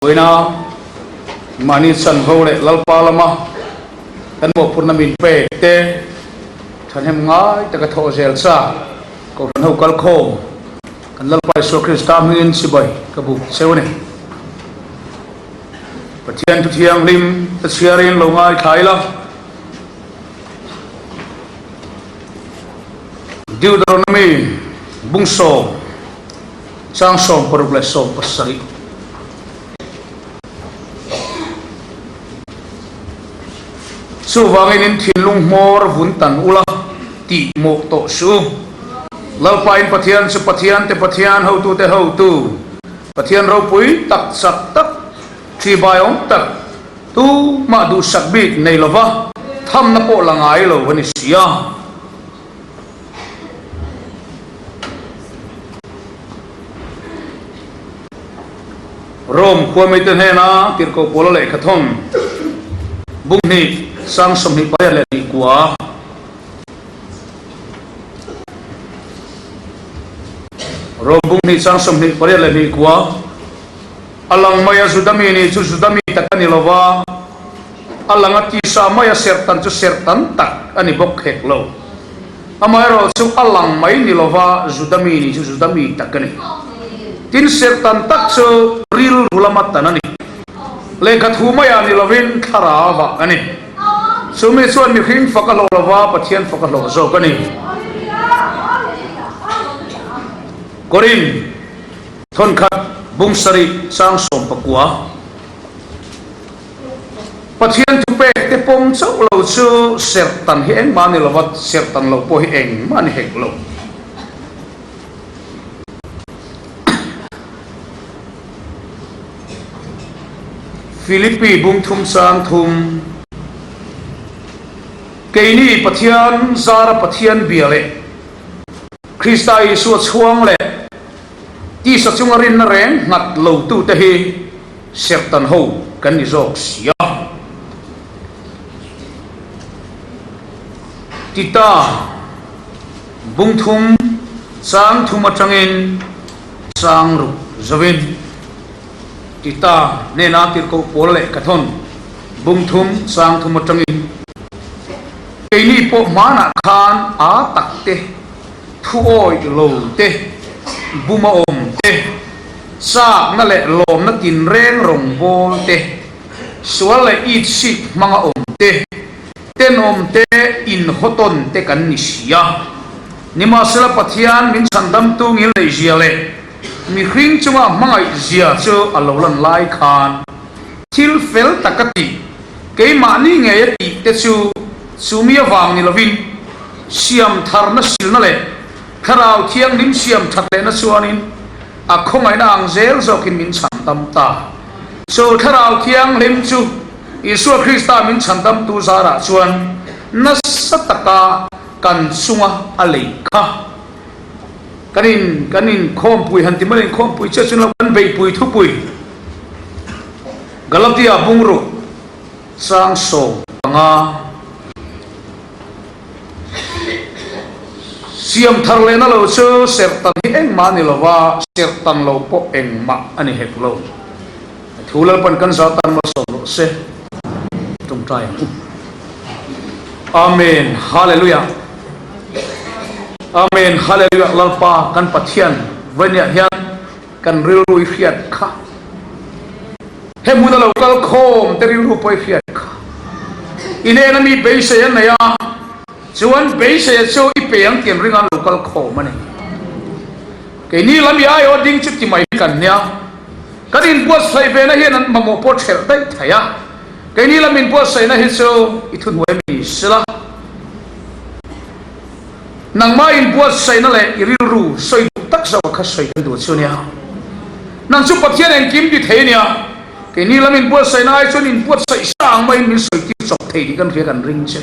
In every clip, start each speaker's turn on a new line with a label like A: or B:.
A: Vawiina mahni chanvo leh Lalpa lama kan mawhphurhna min pek te thahnem ngai taka thawh zel chak Kohhran ho kal khawm kan Lalpa Isua Krista hmingin chibai ka buk cheu a ni. Pathian thu thianghlim te chhiarin lo ngaithla ila. Deuteronomy bungsawm Chang 60 leh 70. Chuvangin in thinlung hmawr vun tan ula tih mawh tawh suh u. Lalpa in Pathian chu Pathian te Pathian, hotute hotu, Pathian ropui tak chak tak, ṭhibaiawm tak, tumah duhsak bik nei lova thamna pawh la ngai lo a ni si a. Rome khua mite hnena tirhkoh Paula lehkha thawn bung hnih sang 28 leh hnih kua Rome bung hnih sang 28 leh hnih kua a lang mai a Juda mi nih chu Juda mi tak a ni lo va, a lang a tisa mai a serhtan chu serhtan tak a ni bawk hek lo. Amaherawh chu a lang mai ni lo va, Juda mi nih chu Juda mi tak a ni. Tin, serhtan tak chu rilru lama tan a ni. Lehkha thu maiah ni lovin thlarau ah a ni. Chumi chuan mihring fak a hlawh lo va, Pathian fak a hlawh zawk a ni. Korin. Thawnkhat bung sarih chang 19. Pathian thupek te pawm chauh lo chu serhtan hi engmah ni lova, serhtan lo pawh hi engmah ni hek lo. Philippi bung thum chang thum. Keini Pathian zara Pathian bia leh Krista Isua chhuang leh Tisa chunga rinna reng nghat lo tute hi serhtan ho kan ni zawk si a. Tita bung thum chang thum atangin chang ruk zovin Tita hnena tirhkoh pawl leh ka thawn bung thum chang thum atangin keini pawh hmanah khan a takte Thuawih lo te, buma awm te, chakna leh lawmna tinreng rawngbâwl te, sual leh itsik hmanga awm te, tenawm te, inhawtawn te kan ni si a. Nimahsela Pathian min chhandamtu ngilneihzia leh mihring chunga hmangaihzia chu a lo lan lai khan thil fel taka tih, keimahni ngei a tih te chu chumi avang ni lovin, Siam tharna silna leh Thlarau Thianghlim siam that lehna chuanin a khawngaihna ang zel zawkin min chhandam ta. Chu Thlarau Thianghlim chu Isua Krista min chhandamtu zarah chuan nasa taka kan chunga a lei kha. Kan in kan inkhawmpui han ti mai inkhawmpui chiah chuan lo kan beihpui thupui Galatia bungruk chang 15. Siam thar lehna lo chu serhtan hi engmah a ni lo va, serhtan lo pawh engmah a ni hek lo. Thu Lalpan kan zah tan malsawm rawh se. Tawngtai ang u. Amen. Hallelujah. Amen. Hallelujah. Lalpa kan Pathian vawinia hian kan rilru i hriat kha. He hmuna lo kal khawm te rilru pawh i hriat kha. I hnena mi beisei an nei a, chuan beiseia chu i pe ang tih an ring a an lo kal khawm a ni. Keini lam i aiawh ding chu ti mai hi kan nia. Kan inbuatsaih vena hian an mamawh pawh ṭhelh daih thei a. Keini lam inbuatsaihna hi chu i thuhnuai mi sila. Nangmah inbuatsaihna leh i rilru sawi duh tak zawk a kha sawi kan duh chu nia. Nang chu Pathian engkim ti thei nia. Keini lam inbuatsaihna ai chuan inbuatsaih sa ang maiin min sawi tir chawp thei tih kan hria kan ring che.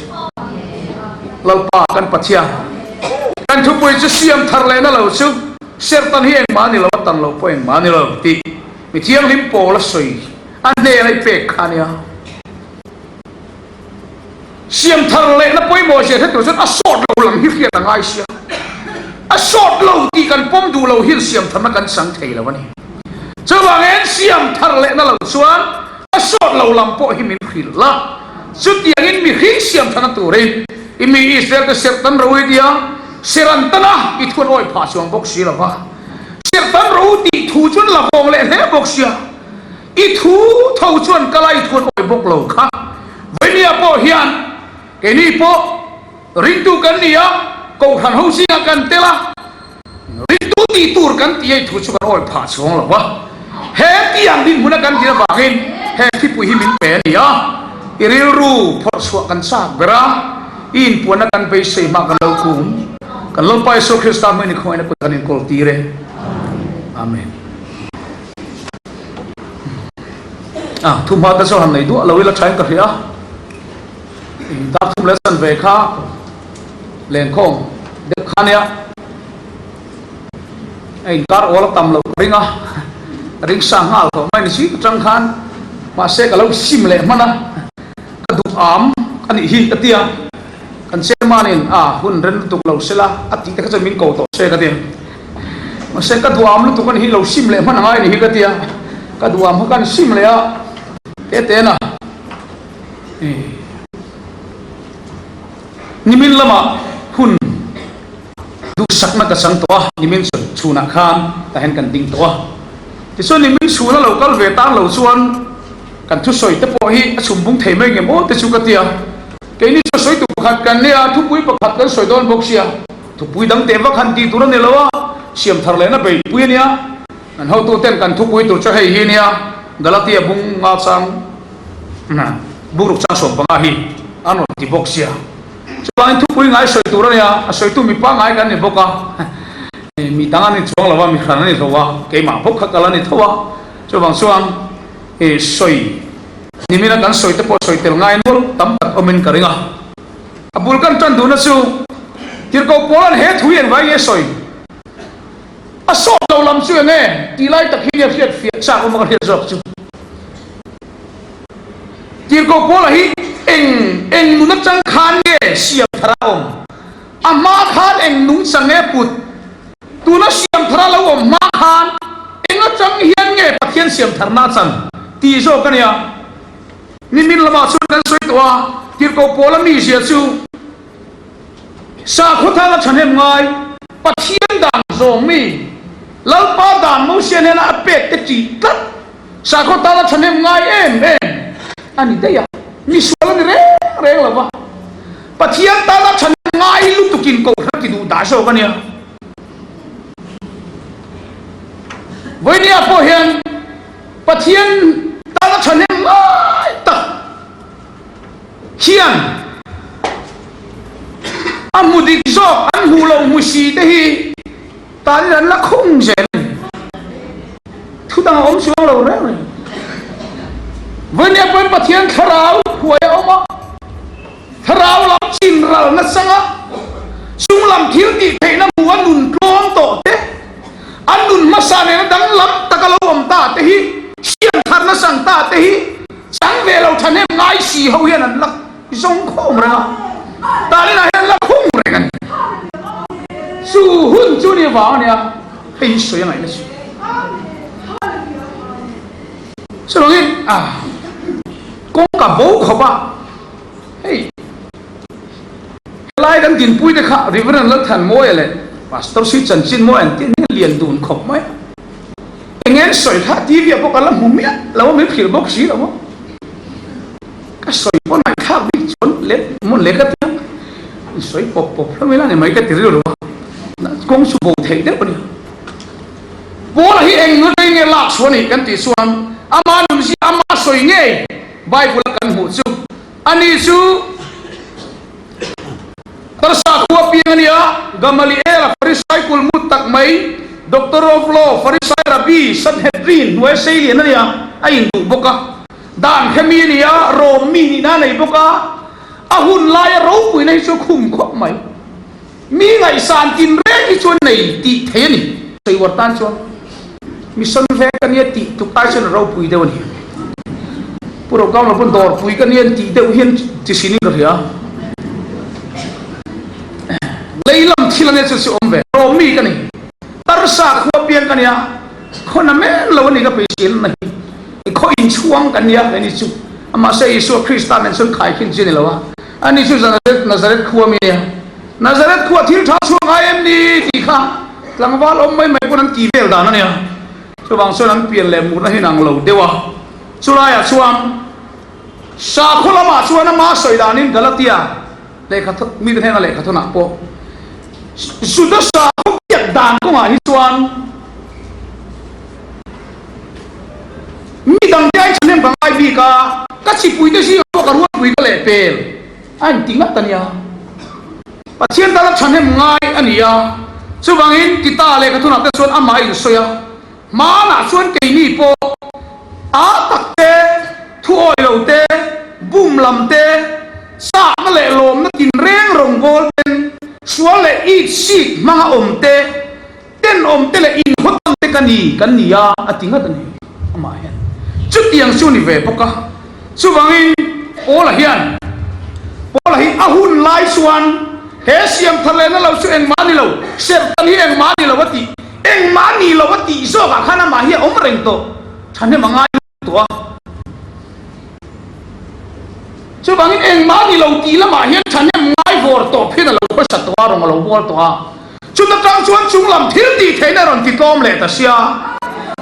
A: Lalpa kan Pathian, kan thupui chu siam thar lehna lo chu serhtan hi engmah a ni lo, a tan lo pawh engmah a ni lo tih mi thianghlim pawl a sawi a hnena i pek kha nia. Siam thar lehna pawimawh zia hre tur chuan a sawt lo lam hi hriat a ngai sia. A sawt lo tih kan pawm duh lo hian siam tharna kan chang thei lo a ni. Chuvangin siam thar lehna lo chuan a sawt lo lam pawh hi min hrilh la. Chutiangin mihring siam tharna turin i mi Israel te serh tan ro i tia, serh an tan a, i thu an awih phah chuang bawk si lo va. Serh tan ro tih thu chuan la vawng leh hle bawk sia, i thu tho chuan kal a, i thu an awih bawk lo kha. Vawinia pawh hian keini pawh ringtu kan ni a, kohhran ho zingah kan tel a, Ringtu tih tur kan tih ei thu chu kan awi phah chuang lo va, he tiang dinhmuna kan din avangin he thipui hi min pe a ni a, i rilru phawrh chhuah kan chak ber a, i inpuanna kan beisei hma kan lo kum, kan Lalpa Isua Krista hming ni khawngaihna kut kan inkawl tir e. Amen. Ah, thu hma te chu han nei duah lo ila thain ka hria a, dak thum leh chanve kha Lenkhawm deuh kha nia a inkar awl a tam loh ka ring a, ka ring sang nghal tawh mai ni si atang khan mahse ka lo sim leh hman a, ka duh am a nih hi ka ti a, kan chairman in a hun ren lutuk lo sela a tih te kha chuan min ko tawh se ka ti a, mahse ka duh am lutuk a nih hi lo sim leh hman angai a nih hi ka ti a, ka duh am kha kan sim leh a tete na. Nimin lamah hun duhsakna ka chang tawh a, nimin chhunah khan tah hian kan ding tawh a. Tichuan nimin chhuna lo kal ve tan lo chuan kan thusawi te pawh hi a chhum bung thei mai ngem aw te chu ka ti a. Keini chu sawitu pakhat kan nia, thupui pakhat kan sawi dawn bawk sia, thupui dang teh vak han tih tur a ni lo a, siam thar lehna beihpui a nia. Kan hotuten kan thupui tur chu hei hi nia, Galatia bung nga chang Buruk chang 15 hi an rawn ti bawk sia. Chuvangin thupui ngai sawi tur a nia, a sawitu mi pangngai kan ni bawk a, mi dang an ni chuang lo a, mi hran a ni tho a, keimah bawk kha kal a ni tho a. Chuvang chuan sawi nimina kan sawi te pawh sawi tel ngai nual tam tak awmin ka ring a. A bul kan tan duhna chu Tirhkoh Paula'n he thu hi engvai nge sawi? A sawt lo lam chu eng nge tih lai tak hi nia hriat fiah chak awm a ka hriat zawk chu. Tirhkoh Paula hi eng eng nun atang khan nge siam thar a awm? A hma khan eng nungchang nge put? Tuna siam thar a lo awm hma khan eng atang hian nge Pathian siam tharna a chan tih zawk a nia. Nimin lamah chuan kan sawi tawh a, Tirhkoh Paula mizia chu Sakhaw thanga thahnem ngai, Pathian dan zawng mi, Lalpa dan Mosia hnena a pek te tih tlat, sakhaw tana thahnem ngai em em a ni daih a, misual a ni reng reng lo va, Pathian tana thahnem ngai lutukin kohhran ti duh dah zawk a nia. Vawinia pawh hian Pathian tana thahnem ngai tak, Hian a hmu dik zawk an hmuh loh hmu si te hi tanin an la khung zel a ni. Thu dang a awm chuang lo reng reng. Vawinia pawhin Pathian thlarau huai a awm a, thlarau lam chin ral nachang a, chung lam thil tih theihna hmu a nun tlawm tawh te, an nun hmasa nena danglam taka lo awm ta te hi, siam thar nachang ta te hi, Chang ve lo thahnem ngai si ho hian an la zawng khawm reng a, Talin ah hian an la khung reng a ni. Chu hun chu ni vang a nia, hei hi sawi a ngaihna chu. Chuvangin ah kawngka bo khawp a, hei helai kan dinpui te kha Reverend Lalthanmawia leh Pastor Sri Chanchinmawia an tih hian lian dun khawp mai a. Eng nge sawi kha TV ah pawh ka la hmu miah lo a, min hrilh bawk si lo a. Ka sawi pawh ngaihthlak bik chuan leh mawn leh ka ti a, in sawi pawp pawp hlawm ila ni mai ka ti rilru a, kawng chu bo theih deuh a ni. Paula hi eng rei nge lak chhuah a nih kan tih chuan ama nunzia ama sawi ngei Bible a kan hmuh chu ani chu Tarsa khua piang a ni a, Gamaliel-a Farisai kulmut tak mai, Doctor of Law, Farisai Rabbi, Sanhedrin hnuaia sei lian a ni a, a induh bawk a. Dan khe mi a ni a, Rom mi nihna a nei bawk a, a hun laia ropuina hi chu a khum khawp mai. Mi ngaihsan tinreng hi chuan nei tih thei a ni. Sawiuar tan chuan mission veng ka nia tih tuk ai chuan a ropui deuh a ni. Pu Rokam lo pawn dawrpui ka nia tih deuh hian chi sin in ka hria. Lei lam thil a nia chu chu awm ve. Rawmi ka ni. Tarsa khua piang ka nia. Khaw na men lo a ni ka beisei na hi. I khaw inchhuang kan nia kei ni chu. Mahse Isua Krista nen chuan khaikhin chi a ni lo a. Ani chu Nazareth, Nazareth khua mi a nia. Nazareth khua thil tha chhuak ngai em ni tih kha tlangval awm mai mai pawn an tih vel dan a nia. Chuvang chuan an pian leh murna hi inang lo deuh a. Chulaiah chuan sakhaw lamah chuan ama sawi danin Galatia lehkha mite hnena lehkha thawnah pawh Juda sakhaw biak dan kawngah hi chuan mi dangte aiin thahnem ka ngai bik a, ka chipuite zingah pawh ka rualpui ka lehpel a inti ngat a nia. Pathian tana thahnem ngai a ni a, chuvangin Tita lehkha thunah te chuan amah a insawi a, hmanah chuan keini pawh a tak te, thuawi lo te, bum lam te, chakna leh lawmna tinreng rawngbâwl ten, sual leh it sik hmanga awm te, tenawm te leh inhawtan te ka ni, kan ni a, a ti ngat a ni. Amah hian chutiang chu ni ve bawk a. Chuvangin Paula hian, Paula hi a hun lai chuan he siam thar lehna lo chu engmah ni lo, serhtan hi engmah ni lo a tih, engmah ni lo a tih zawkah khan amah hi a awm reng tawh, thahnem a ngai tawh a. Chuvangin engmah ni lo tih lamah hian thahnem ngai vawr tawp hian a lo khawsa tawh a, rawn a lo bual tawh a. Chuta tang chuan chunglam thil tih theihna a rawn ti tlawm leh ta sia.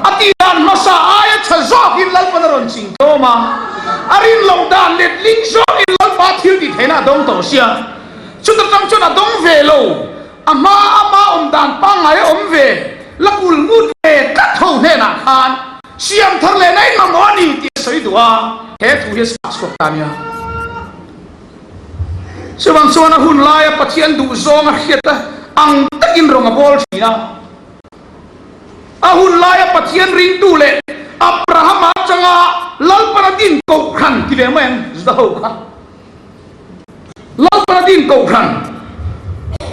A: A tih dan hmasa aia tha zawkin Lalpan a rawn ching tlawm a, a rin loh dan letling zawkin Lalpa thil tih theihna a dawng tawh sia. Chuta tang chuan a dawng ve lo. A hma ama awm dan pangngai a awm ve, la kul ngut ve tlat ho hnenah khan siam thar leh na in mamawh a ni tih a sawi duh a, he thu hi a chhah chhuak ta nia. Chuvang chuan a hun laia Pathian duh zawng a hriat a ang takin rawng a bawl thin a. A hun laia Pathian ringtu leh Abrahama atanga Lalpan a din kohhran ti ve mai ang Juda ho kha. Lalpan a din kohhran,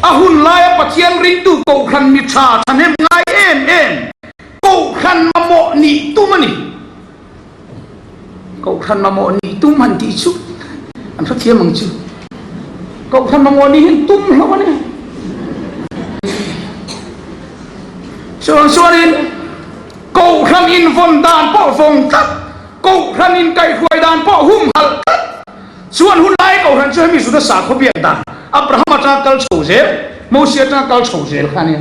A: a hun laia Pathian ringtu kohhran mi tha thahnem ngai em em, kohhran mamawh nih tum a ni. Kohhran mamawh nih tum han tih chu an hrethiam ang chu. Kohhran mamawh nih hi an tum hlauh a ni. Chuvang chuanin kohhran invawn dan pawh vawng tlat, kohhran inkaihhruai dan pawh humhalh tlat, Chuan hun lai kohhran chu hemi Juda sakhaw biak dan Abraham atanga kal chho zel, Mosia atanga kal chho zel kha a nia.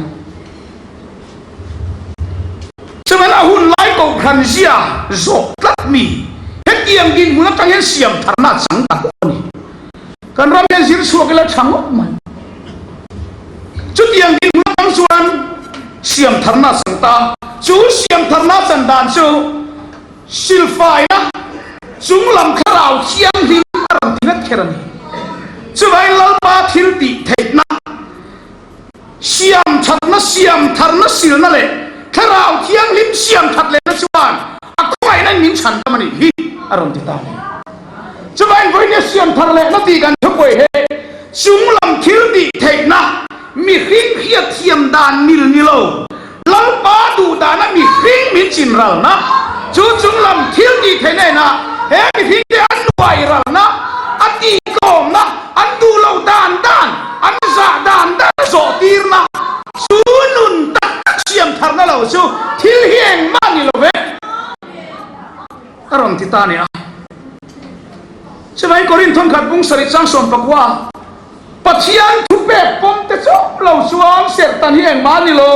A: Chuan a hun lai kohhran zia zawh tlat mi hetiang dinhmun atang hian siam tharna a chang ta hlauh a ni. Kan ram hian zir chhuak ila tha ngawt mai. Chutiang dinhmun atang chuan siam tharna a chang ta. Chu siam tharna a chan dan chu Silfaina chunglam thlarau thianghlim a rawn ti ngat kher a ni. Chuvangin Lalpa thil tih theihna, siam thatna, siam tharna silna leh thlarau thianghlim siam that lehna chuan a khawngaihna in min chhan dam a nih hi a rawn ti ta a ni. Chuvangin vawinia siam thar lehna tih kan thupuai he chunglam thil tih theihna mihring hriatthiam dan mil ni lo, Lalpa duh dana mihring min chin ralna, chu chunglam thil tih theih nena he mihringte an nuai ralna, a tihtlawmna, an duh loh dan dan, an zah dan dan a zawh tirna, chu nun tak tak siam tharna lo chu thil hi engmah ni lo ve a rawn ti ta nia. Chuvangin Korinth thawnkhat bung sarih chang 19 Pathian thupek pawm te chauh lo chuan serhtan hi engmah a ni lo,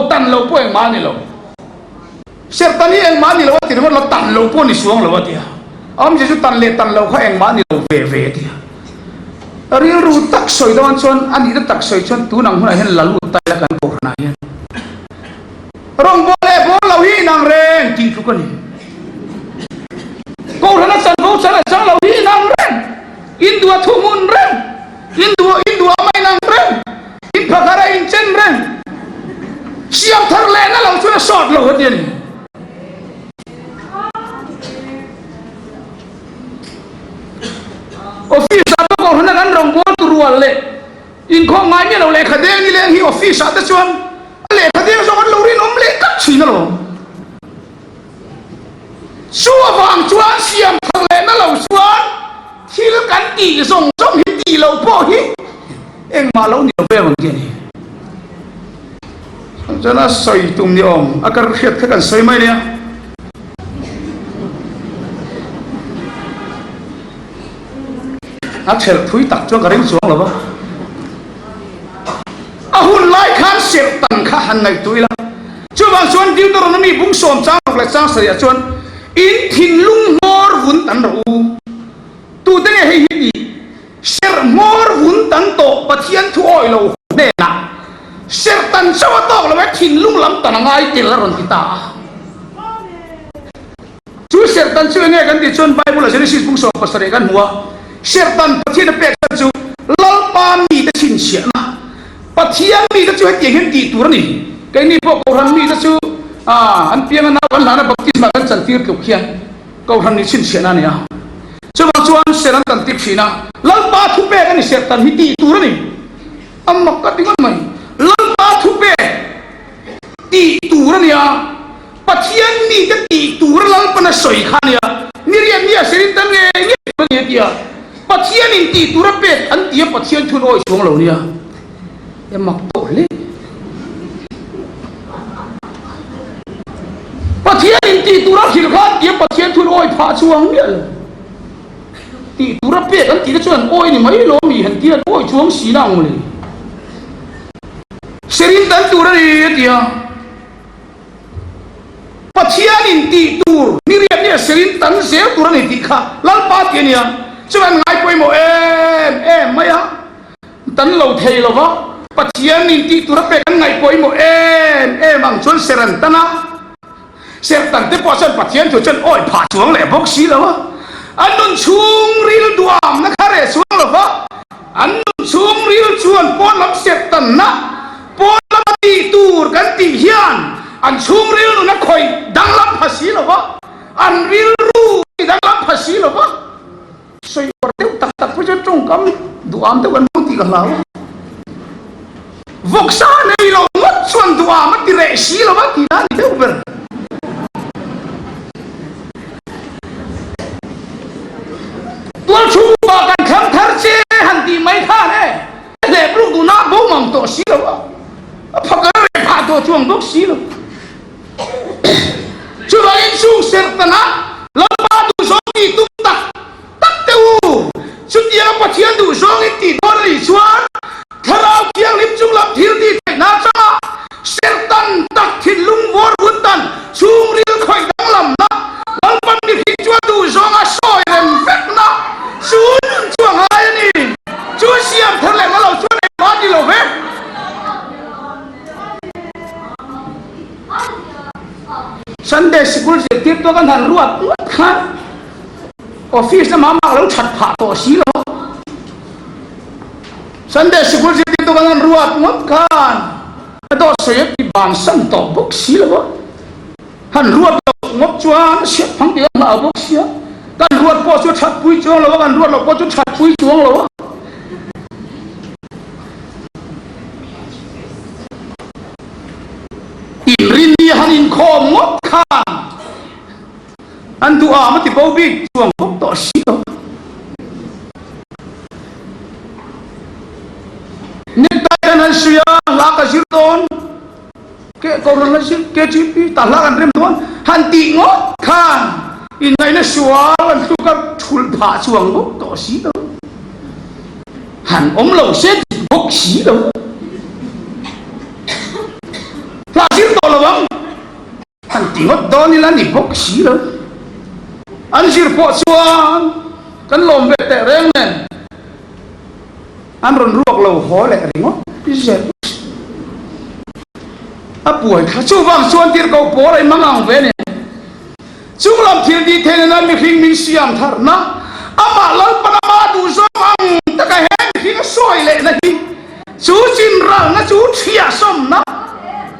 A: tan lo pawh engmah a ni lo. Serhtan hi engmah a ni lo a ti ringawt lo, tan lo pawh a ni suang lo a ti a. A awmzia chu tan leh tan lo kha engmah a ni lo ve ve a ti a. Rilru tak sawi dawn chuan, a nihna tak sawi chuan tun ang hunah hian la lut ta ila kan kohhranah hian. Rawngbâwl leh bâwl lo hi inang reng tih tluk a ni. Kohhrana chanvo chan a chang lo hi inang reng. In duah thu hmun reng, in duah in duah mai nang reng, in phakar a in chen reng. Siam thar lehna lo chuan a sawt lo a ti a ni. Office ah pawh kohhran a kan rawngbâwl tu rual leh inkhawm ngai miah lo lehkha deng ni leng hi office ah te chuan a lehkha deng zawng an lo rinawm leh tlat thin alawm. Chu avang chuan siam thar lehna lo chuan thil kan tih zawng zawng hi tih loh pawh hi engmah lo ni lo ve ang tih a ni. Chuan a sawi tum ni awm a ka hriat kha kan sawi mai nia. A thelh thui tak chuan ka ring chuang lo va. A hun lai khan serhtan kha han ngaihtuah ila. Chuvang chuan Deuteronomy bung sawm chang ruk leh chang sarih ah chuan in thinlung hmawr vun tan rawh u. Tute nge hei hi tih? Serh hmawr vun tan tawh Pathian thu awih lo hnenah serh tan chauh a tawk lo e thinlung lam tan a ngai tel a rawn ti ta a. Chu serh tan chu enge kan tih chuan Bible ah Genesis bung 17 kan hmu a, serh tan Pathian a pek chhan chu Lalpa mite chhinchhiahna. Pathian mite chu hetiang hian tih tur a ni. Keini pawh Kohhran mite chu an pianga nau kan hlana baptisma kan chantir tluk hian Kohhran nih chhinchhiahna a ni a. Chuvang chuan serh an tan tip thin a, Lalpa thupek a ni serh tan hi tih tur a ni. A mak ka ti ngawt mai. Lalpa thupek tih tur a ni a, Pathian mite tih tur a Lalpan a sawi kha a ni a, ni riat ni a serin tan ngei ngei tur a ni a ti a, Pathianin tih tur a pek an ti a, Pathian thun awi chuang lo nia. E mak tawh hle. Pathianin tih tur a hrilh kha an ti a, Pathian thun awi phah chuang miah lo. Tih tur a pek an tih te chuan an awi ni mai lo mi han ti a, an awi chuang si na ang mawle. Serin tan tur a ni a ti a. Pathianin tih tur ni riat ni a serin tan zel tur a ni tih kha Lalpa tih a nia. Chuan an ngai pawimawh em em mai a. Tan lo thei lo va, Pathianin tih tur a pek an ngaih pawimawh em em ang chuan ser an tan a. Sertan te pawh chuan Pathian thu chuan awi phah chuang leh bawk si lo a, an nun chhungril duamna kha reh chuang lo va, an nun chhungril chuan pawn lam sertanna, pawn lama tih tur kan tih hian an chhungril nun a khawih danglam pha si lo va, an rilru ti danglam pha si lo va. Sawi uar deuh tak tak pawh chuan tawngkam duham deuh an hmang tih ka hlau a. Vawksa nei lo ngawt chuan duham a ti reh si lo va tih na a ni deuh ber. Tualchhung upa kan thlang thar che han tih mai khan e hlep ruk duhna a bo mang tawh si lo a, a phak a reh phah tawh chuang bawk si lo. Chuvangin chung serhtanah Lalpa duhzawng tih tum tak tak teh u. Chutianga Pathian duhzawngin tih dawn a nih chuan Thlarau Thianghlim chung lam thil tih theihna atanga serhtan tak thinlung vawr hun dan chhungril khawih danglamna Lalpan mihring chu a duhzawnga sawi rem vekna chu nun chu a ngai a ni. Chu siam thar leh nga lo chuan engmah a ti lo ve. Sunday sikul zirtirtu kan han ruat ngawt khan office lamah mah lo that phah tawh si lo. Sunday sikul zirtirtu kan han ruat ngawt khan a dawt sawi a ti bansan tawh bawk si lo a. Han ruat loh ngawt chuan hriat phang tih a hlau bawk sia. Kan ruat pawh chu that pui chuang lo a, kan ruat loh pawh chu that pui chuang lo a. Inrinni han inkhawm ngawt khan an duh am a ti bo bik chuang bawk tawh si lo. Necktie kan han suih a, hla ka zir dawn, ke kohhran la zir, KGP tah hla kan rem dawn han tih ngawt khan inngaihna sual an tluk a thulh phah chuang bawk tawh si lo. Han awm lo se dik bawk si lo. Hla zir tawh lo ang. Han ti ngawt dawn ila ni bawk si lo. An zir pawh chuan kan lawm ve teh reng nen an rawn ruak lo haw leh ringawt zel. A puai thla chuvang chuan tirhkoh pawl a inhmang ang ve a ni. Chung lam thil tih theihna nan mihring min siam tharna, amah Lalpan ama duhzawng ang taka he mihring a sawi lehna hi chu chinralna, chu thiahsawmna,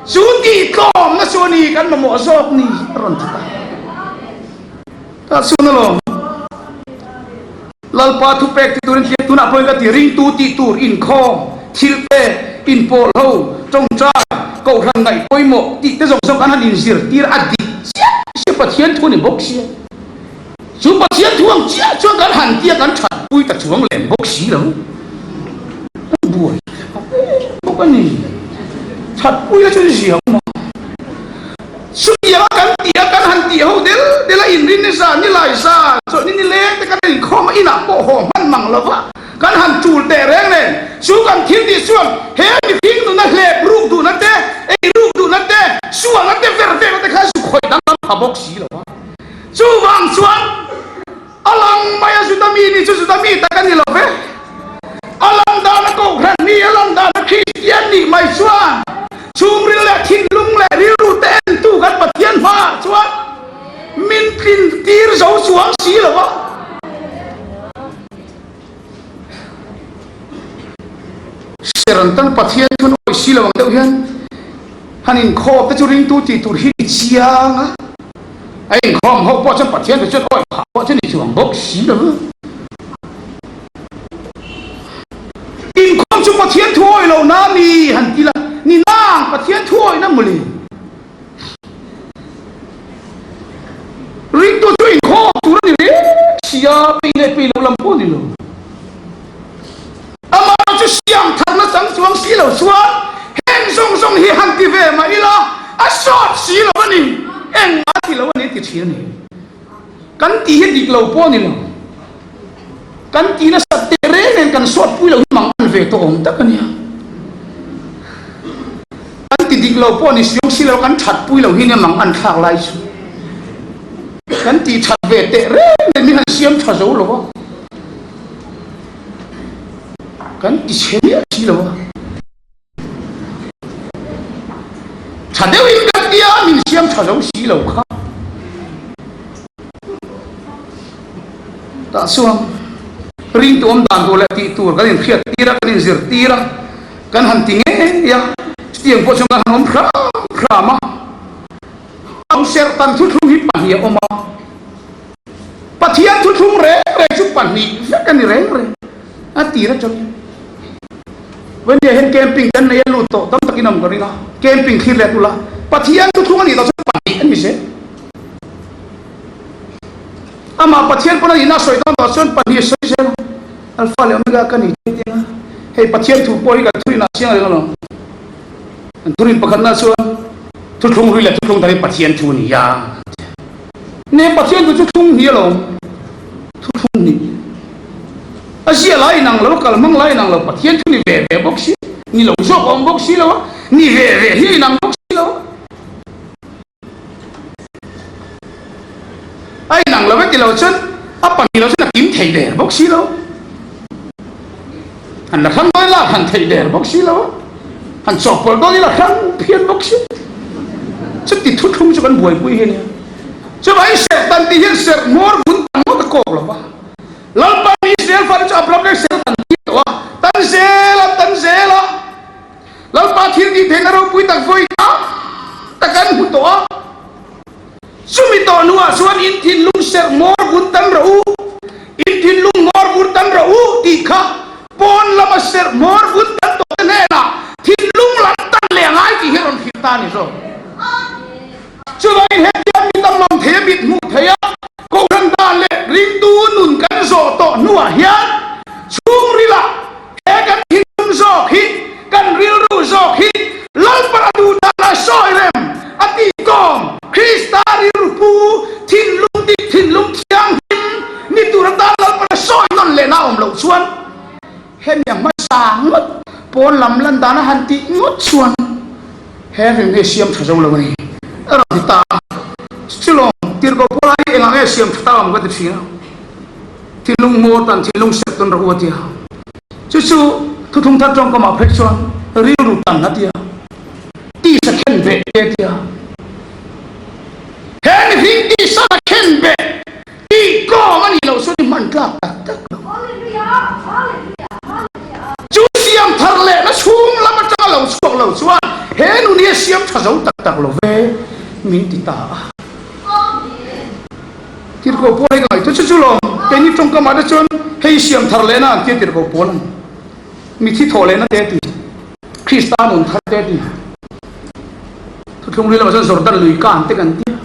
A: chu tihtlawmna chu a ni kan mamawh zawk ni a rawn ti ta. Tah chuan alawm Lalpa thupek ti turin thiam tunah pawhin ka ti ringtu tih tur inkhawm, thil pek, inpawl ho, tawngtai, kohhran ngaih pawimawh tih te zawng zawng kan han inzirtir a dik chiah sia Pathian thu a ni bawk sia. Chu Pathian thu ang chiah chuan kan han tia kan thatpui ta chuang lem bawk si lo. Kan buai thlak em bawk a ni. Thatpui a chuan zia awm a. Inrinni zan, Nilai zan, chawlhni nileng te kan inkhawm a, inah pawh haw hman mang lo va, kan han tul teh reng nen. Chu kan thil tih chuan he mihring nuna hlep ruk duhna te, ei ruk duhna te, sualna te ver vekna te kha zu khawih danglam pha bawk si lo va. Chuvang chuan a lang mai a Juda mi nih chu Juda mi tak a ni lo ve. A lang dana Kohhran ni, a lang dana Kristian nih mai chuan chhungril leh thinlung leh rilru te entu kan Pathian hmaah chuan min tlin tir zo chuang si lo va. Ser an tan Pathian chu an awih si lo ang deuh hian han inkhawm te chu ringtu tih tur hi ni chiang a, a inkhawm ho pawh chuan Pathian te chuan awih phah pawh chu ni chuang bawk si lo. Inkhawm chu Pathian thu awih lo na mi han ti la, ni nang Pathian thu awih na mawle. Ringtu chu inkhawm tur a ni reng si a, peih leh peih loh lam pawh a ni lo. Amah chu siam thatna chang chuang si lo chuan heng zawng zawng hi han ti ve mah ila a sawt si lo a ni, engmah a ti lo a ni ti thin a ni. Kan tih hi dik lo pawh a ni lo. Kan tih nasat teh reng nen kan sawt pui lo hi mang an ve tawh awm tak a nia. Kan ti dik lo pawh ni siam si lo kan that pui lo hi nia mang an thlak lai chu. Kan tih that ve teh reng nen min han siam tha zo lo a. Kan ti chhe miah si lo a. Tha deuhin kan tia min siam tha zo si lo kha. Tah chuan ringtu awm dan tur leh tih tur kan inhriat tir a, kan inzir tir a, kan han ti ngei a, chutiang pawh chuan kan han awm hram hram a. Ang serhtan thuthlung hi pahnih a awm a, Pathian thuthlung reng reng chu pahnih vek a ni reng reng a tir atangin. Vawnia hian camping kan nei a lut tawh tam takin awm ka ring a, camping thlir leh tula Pathian thuthlung a nih loh chuan pahnih a ni zel. Amah Pathian pawn a nihna a sawi dawn tawh chuan pahnih a sawi zel a, Alpha leh Omega ka ni tih a, hei Pathian thu pawh hi kan thurin ah chiang reng alawm. An thurin pakhatna chuan thuthlung hlui leh thuthlung thar hi Pathian thu a ni a. Ne Pathian thu chu thlung hnih alawm, thuthlung hnih. A zia lai inang lo, kal hmang lai inang lo, Pathian thu ni ve ve bawk si, ni lo zawk a awm bawk si lo a, ni ve ve hi inang bawk si lo a. A inang lo e ti lo chuan a pahnih lo chuan a kim thei der bawk si lo. Han la hrang dawn ila han thei der bawk si lo a, han chawhpawlh dawn ila hrang phian bawk si. Chuti thuthlung chu kan buaipui hi a nia. Chuvangin serh tan tih hian serh hmawr vun tan ngawt a kawk lo va. Lalpa Israel fate chu Abraham leh Sarah tan tir tawh a, tan zel a, tan zel a. Lalpa thil tih theihna ropui tak vawi tam tak an hmu tawh a. Chumi tawh hnuah chuan in thinlung serh hmawr vun tan rawh u, in thinlung hmawr vun tan rawh u tih kha pawn lama serh hmawr vun tan tawh te hnenah thinlung lam tan leh a ngai tih hi a rawn hrilh ta a ni zawk. Chuvangin hetiang mi tam lawm thei a mit hmuh thei a, Kohhran dan leh ringtu nun kan zawh tawh hnuah hian chhungrilah He kan thinlung zawk hi, kan rilru zawk hi Lalpan a duh danah sawi rem a tih kawm Krista rilru pu thinlung dik thinlung thianghlim ni tur atan Lalpan a sawi nawn lehna a awm loh chuan hemi a hmasa ngawt pawn lam lan dana han tih ngawt chuan he ring hi a siam tha zo lo a ni a rawn ti ta a. Chulawm tirhkoh Paula hi engah nge siam tha ta awm ka ti thin a. Thinlung hmawr tan thinlung serh tawn rawh u a ti a. Chu chu thuthlung thar tawngkamah phei chuan rilru tan a ti a. Tisa khen beh te a ti a. He mihring tisa la khen beh tih tlawm a nih loh chuan i hman tlak tak tak lo. Chu siam thar lehna chhung lam atanga lo chhuak lo chuan he nun hi a siam tha zo tak tak lo ve min ti ta a. Tirhkoh pawl hi ka ngaihtuah chu chu lawm. Keini tawngkamah te chuan hei siam thar lehna an tia tirhkoh pawl a ni. Mithi thawh lehna te a ti. Krista nun thar te a ti. Thuthlung hlui lamah chuan Jordan lui kan te kan tia.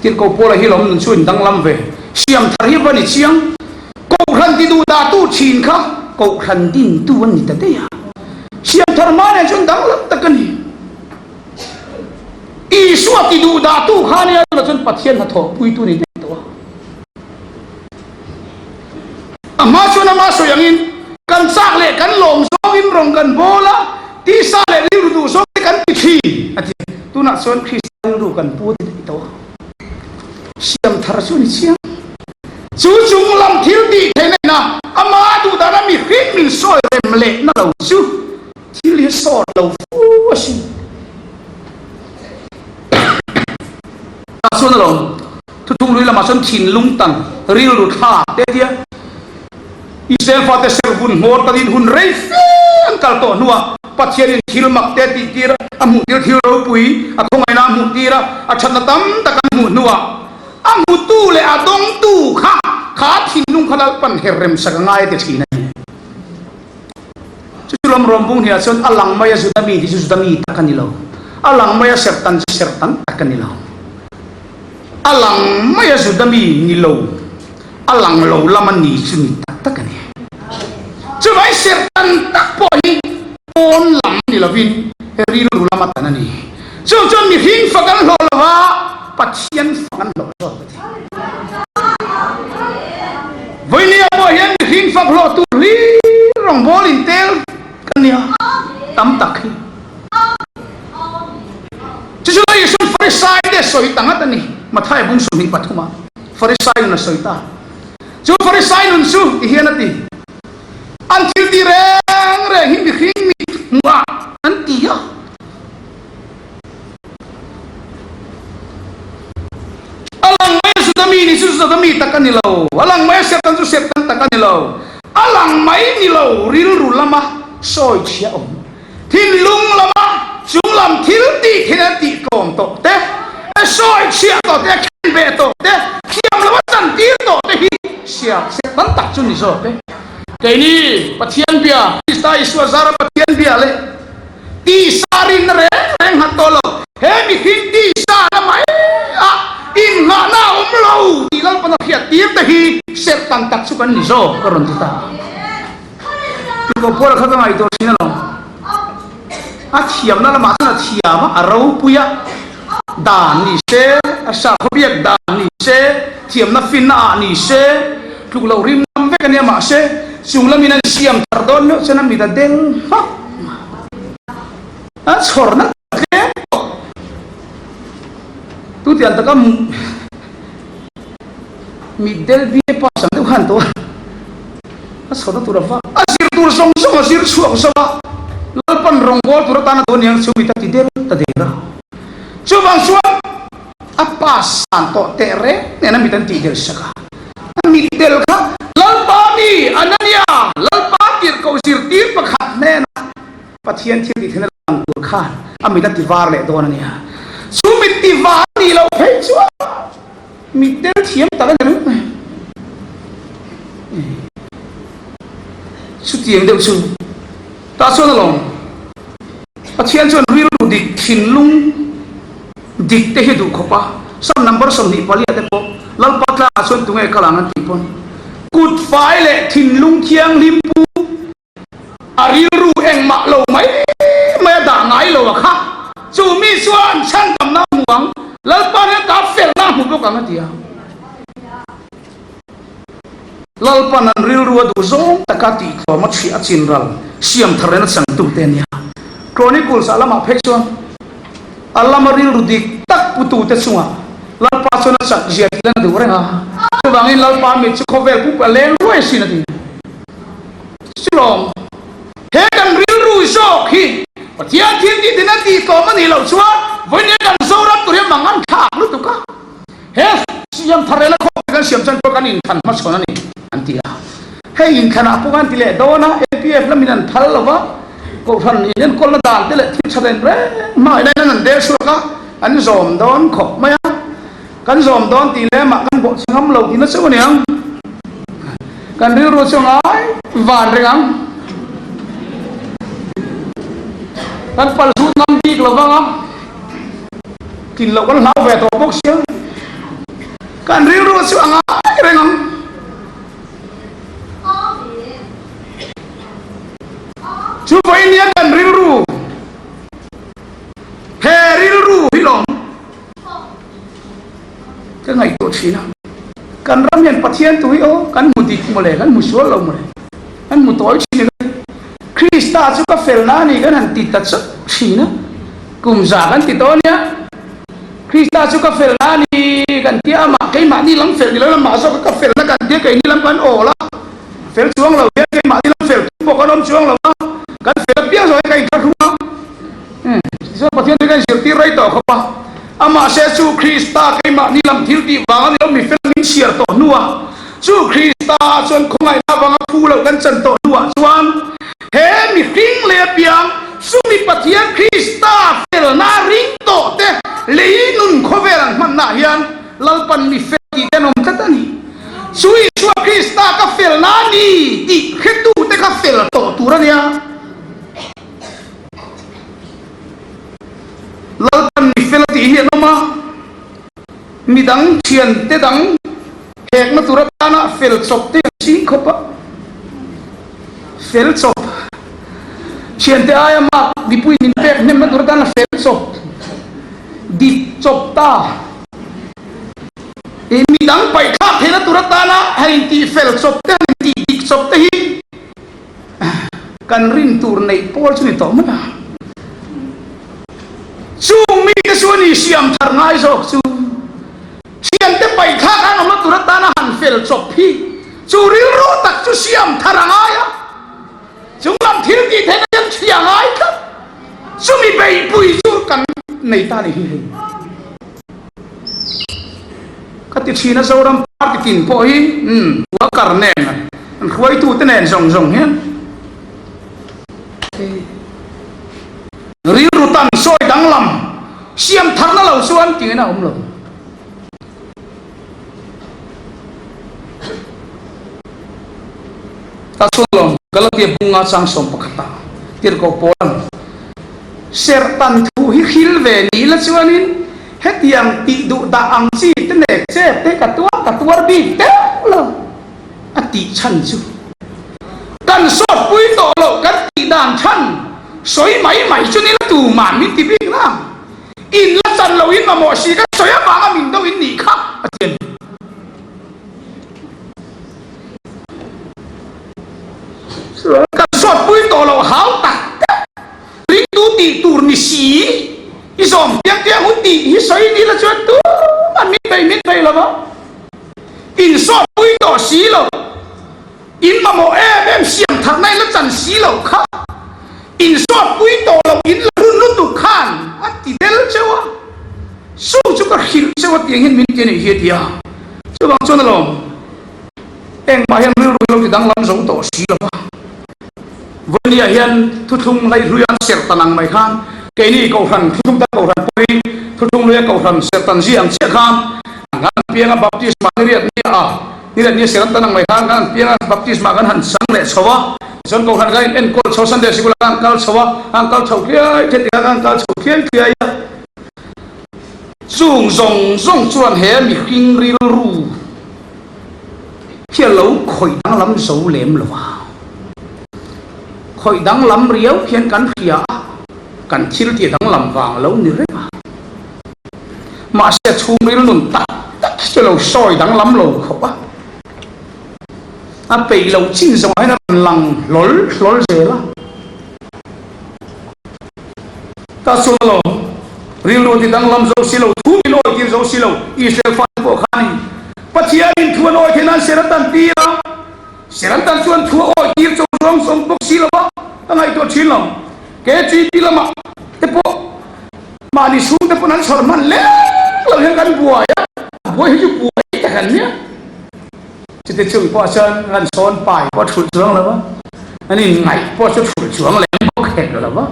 A: Tirhkoh pawl a hi lawm nun chu in danglam ve. Siam thar hi va ni chiang. Kohhran ti duh dah tu thin kha kohhran din tu an ni ta daih a. Siam thar hma nen chuan danglam tak a ni. Isua ti duh dahtu kha nia tunah chuan Pathian hnathawh puitu ni daih tawh a. A hma chuan ama sawi angin kan chak leh kan lawm zawngin rawng kan bawl a, tisa leh rilru duh zawng te kan ti thin a ti. Tunah chuan Krista rilru kan pu a ti daih tawh a. Siam thar chu a ni chiang. Chu chung lam thil tih theihna ina ama duh dana mihring min sawi rem lehna lo chu Thil hi sawt lo fu a sin. Tah chuan alawm, thuthung lui lamah chuan thinlung tan rilru thlak te tia Israel fate serhun hmawr tanin hun rei fe an kal tawh hnuah Pathianin thil mak te tih tir a hmuh tir thil ropui a khawngaihna a hmuh tir a, a thatna tam tak an hmuh hnuah a hmutu leh a dawngtu kha kha thinlung kha Lalpan her remsak a ngai a ti thin a ni. Chu chu lam rawngbung hniah chuan a lang mai a Juda mi tih chu Juda mi tak a ni lo. A lang mai a serhtan chu serhtan tak a ni lo. A lang mai a Juda mi ni lo, a lang lo lama ni chu ni tak tak a ni. Chuvai serhtan tak pawh hi pawn lam ni lovin rilru lama tan a ni. Chu chuan mihring fak an hlawh lo va, Pathian fak an hlawh zawk a ti. Vawinia pawh hian mihring fak hlawh tur hlir rawngbawl intel kan nia tam tak hi. Chu chu Isuan Farisai te sawi ta ngat a ni. Mathai bung 23 ah Farisai nun a sawi ta. Chu Farisai nun chu ti hian a ti. An thil ti reng reng hi mihring mit hmuh ah an ti a. A lang mai a Juda mi ni chu Juda mi tak a ni lo, a lang mai a Serhtan chu Serhtan tak a ni lo, a lang mai ni lo rilru lama sawi chhia awm, thinlung lama chunglam thil tih theih a tih tlawm tawh te, a sawi chhia tawh te, a khen beh tawh te, thiam lo a chantir tawh te hi Serhtan tak chu ni zawk e. Keini Pathian bia, Krista Isua zara Pathian bia leh Tisa rinna reng reng nghat tawh lo. He mihring tisa na mai ah innghahna a awm lo tih Lalpan a hriat tir te hi serh tan tak chu kan ni zawk ka rawn ti ta. Tuko Paula kha ka ngaihtuah thin alawm. A thiamna lamah chuan a thiam a, a ropui a, dan ni se, a sakhaw biak dan ni se, thiamna finna ah ni se, tluk loh rim ngam vek a nia mahse chung lamin an siam thar dawn meuh chuan a mit a deng hmak. A chhawrna tlem tawh. Tutiang taka mitdel BA pass ang deuh khan tawh a. A chhawrna tur a va. A zir tur zawng zawng a zir chhuak zo a. Lalpan rawngbawl tur atana duh aniang chu mit a ti del ta der a. Chuvang chuan a pass san tawh teh reng nen a mit an tih del sak a. A mitdel kha Lalpa mi Anania, Lalpa tirhkoh zirtir pakhat hnenah Pathian thil tih theihna lang tur khan a mit a ti var leh dawn a nia. Chu mit ti var nih loh phei chuan mitdel thiam tak a ni ringawt mai. Chutiang deuh chu tah chuan alawm Pathian chuan rilru dik thinlung Dik te hi duh khawp a, Sam number 24 te pawh Lalpa tlangah chuan tunge kal ang an tih pawn kut fai leh thinlung thianghlim pu a rilru engmah lo mai mai a dah ngai lo a kha chu mi chuan chhandamna a hmu ang, Lalpa hian ta felna a hmu bawk ang a ti a. Lalpan an rilru a duh zawng taka tihtlawm a chhiah a chinral siam thar lehna changtute a nia. Chronicles ah lamah phei chuan a lama rilru dik tak putute chungah Lalpa chuan a chak zia tih lan a duh reng a, chuvangin Lalpa mit chu khawvel pump a leng ruai asin a ti. Chulawm, he kan rilru zawk hi Pathian thil tih tina tihtlawm a nih loh chuan vawiin kan Zoram tur hi a mang an thlak lutuk a. He siam thar rela khawp kan siam chuan pawh kan inthlan hmachhawn a ni an ti a. Hei inthlanah pawh kan ti leh dawn a, LPF lamin an phal lo va, Kohhran in enkawlna dan te leh thil tha reng reng hmangaihna in an han der chhuak a, an zawm dawn khawp mai a. Kan zawm dawn tih leh mah kan bawhchhe ngam lo tihna chauh a ni ang. Kan rilru chu ngai van reng ang. Kan palzut ngam bik lo vang a. Tlin loh kan hlau ve tawh bawk sia. Kan rilru chu a ngai reng ang. Chu vawiin nia kan rilru, he rilru hi lawm. Ka ngaihtuah thin a, kan ram hian Pathian tu hi aw kan hmu dik mawle, kan hmu sual lo mawle, kan hmu tawi thin a, Krista chu ka felna a ni kan han ti ta chauh thin a, kum za kan ti tawh a nia, Krista chu ka felna a ni kan tia amah keimahni lam fel ni lo lamah zawk ka felna kan tia keini lam kan awl a, fel chuang lo hian keimahni lam fel tum pawh kan awm chuang lo a, kan fel apiang zawh hi ka inthlahrung a. Tichuan Pathian chu kan zirtir rei tawh khawp a, amahse chu Krista keimahni lam thil tih vang a ni lo, mifel min chhiar tawh hnuah chu Krista ah chuan khawngaihna vanga phu loh kan chan tawh hnuah chuan he mihring leh apiang chumi Pathian Krista felna ring tawh te lei nun khawvel an hmannaah hian Lalpan mifel tih te an awm tlat a ni. Chu Isua Krista ka felna a ni tih hretute kha fel tawh tur a nia. Lalpan mi fel a tih hi an awm a, midang thiante dang hekna tur atana fel chawp te an ching khawp a, fel chawp thiante aia mark mipui min pek hnemna tur atana fel chawp dik chawp ta ih midang paihthlak theihna tur atana han intih fel chawp te han intih dik chawp te hi Kan rin tur neih pawl chu ni tawh mai a. Chung mite chu a ni siam thar ngai zawk chu. Thiante paihthlak an awmna tur atana han fel chawp hi chu rilru tak chu siam thar a ngai a. Chung lam thil tih theihna hian thli a ngai tlat. Chumi beihpui chu kan nei ta ni hi hei. Ka ti thin a Zoram party tin pawh hi umm worker nen an hruaitute nen zawng zawng hian rilru tan sawi danglam siam tharna lo chuan tingin a awm lo. Ta chuan lawm Galatia bunga chang 11 ah tirhkoh Paula'n Serhtan thu hi hril ve ni la chuanin hetiang tih duh dah ang chi te nek che te ka tuar ka tuar bik deuh lo a tih chhan chu kan sawt pui tawh loh kan tih dan chhan sawi mai mai chu ni la tuman min ti bik na in la chan lo in mamawh si ka sawi avanga min do in nih kha a ti a ni. Kan sawt pui tawh loh hau tak tak ringtu tih tur ni si i zawm piang piang hu tih hi sawi ni la chuan tumah min bei min bei lo va, in sawt pui tawh si lo, in mamawh em em siam thatna in la chan si lo kha, in sawt pui tawh loh in la run lutuk khan a ti del cheu a, chu chu ka hrilh cheu a tiang hian min ti a nih hi a ti a, chuvang chuan alawm. Engmah hian rilru hi lo ti danglam zo tawh si lo va. Vawinia hian thuthlung hlaihlui an serh tan ang mai khan keini Kohhran thuthlung tan Kohhran pawh hi thuthlung hluia Kohhran serh tan zia ang chiah khan kan pianga baptisma ni riat ni a ni riat ni a serh an tan ang mai khan kan pianga baptisma kan han chang leh chho a tichuan Kohhran kan in enkawl chho Sunday sikul ah kan kal chho a kan kal chho thliai thliai tikhan kan kal chho thliai thliai a. Chung zawng zawng chuan he mihring rilru hi a lo khawih danglam zo lem lo a, khawih danglam riau hian kan hria a, kan thil tih danglam vang lo ni reng a. Mahse chhungril nun tak tak hi chu lo sawi danglam lo khawp a, a peih loh chin zawngah hian a rawn lang hlawl hlawl zel a. Ta chuan alawm, rilru ti danglam zo si lo, thu min awi tir zo si lo, Israel fate pawh khanin Pathianin thu an awi theih nan ser an tan tir a, ser an tan chuan thu a awi tir cho zawng zawng bawk si lo a, ka ngaihtuah thin lo. KGP lamah te pawh mahni chhungte pawn an chhawr hman lek lo hian kan buai a, a buai hi chu buai tak an nia. Chute chung pawh chuan kan sawn pai pawh thulh chuang lo va, an inngaih pawh chu thulh chuang lem bawk hek lo va.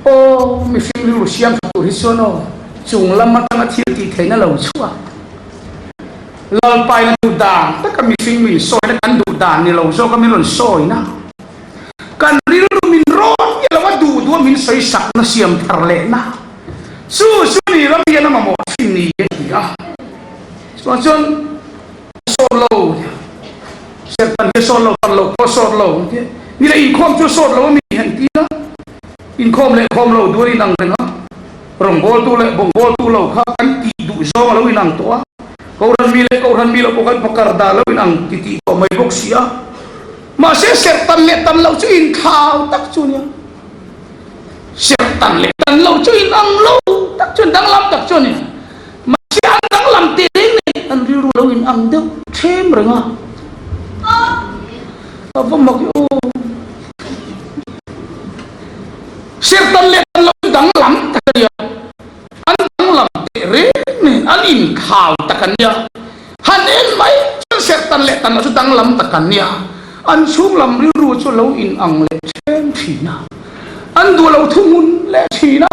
A: Aw, mihring rilru siam tha tur hi chuan aw, chung lam atanga thil tih theihna lo chhuak. Lalpaina duh dan taka mihring min sawina kan duh dan ni lo zawka min rawn sawina, kan rilru min rawn nge lo a duh duh a min sawi sakna siam thar lehna chu chu ni ram hian a mamawh thin ni a ti a. Chuan chuan sawt lo, serhtan hi a sawt lo, tan loh pawh a sawt lo an ti a. Ni leh inkhawm chu a sawt lo a mi han ti a, inkhawm leh khawm lo duh an inang reng a, rawngbawltu leh bawngbawltu lo kha kan tih duh zawng a lo inang tawh a. Kohhran mi leh Kohhran mi loh pawh kan phakar dah lo in ang ti tih tawh mai bawk si a. Mahse serh tan leh tan loh chu inthlau tak chu nia. Serh tan leh tan loh chu inang lo tak chu danglam tak chu a ni. Mahse an danglam teh reng nen an rilru lo inang deuh thlem reng a. A va mak i aw. Serh tan leh tan loh chu danglam tak a nia. An danglam teh reng nen an inkhau tak an nia. Han en mai chuan serh tan leh tan loh chu danglam tak an nia. An chhunglam rilru chu lo inang leh then thin a. An duh lo thuhmun leh thin a.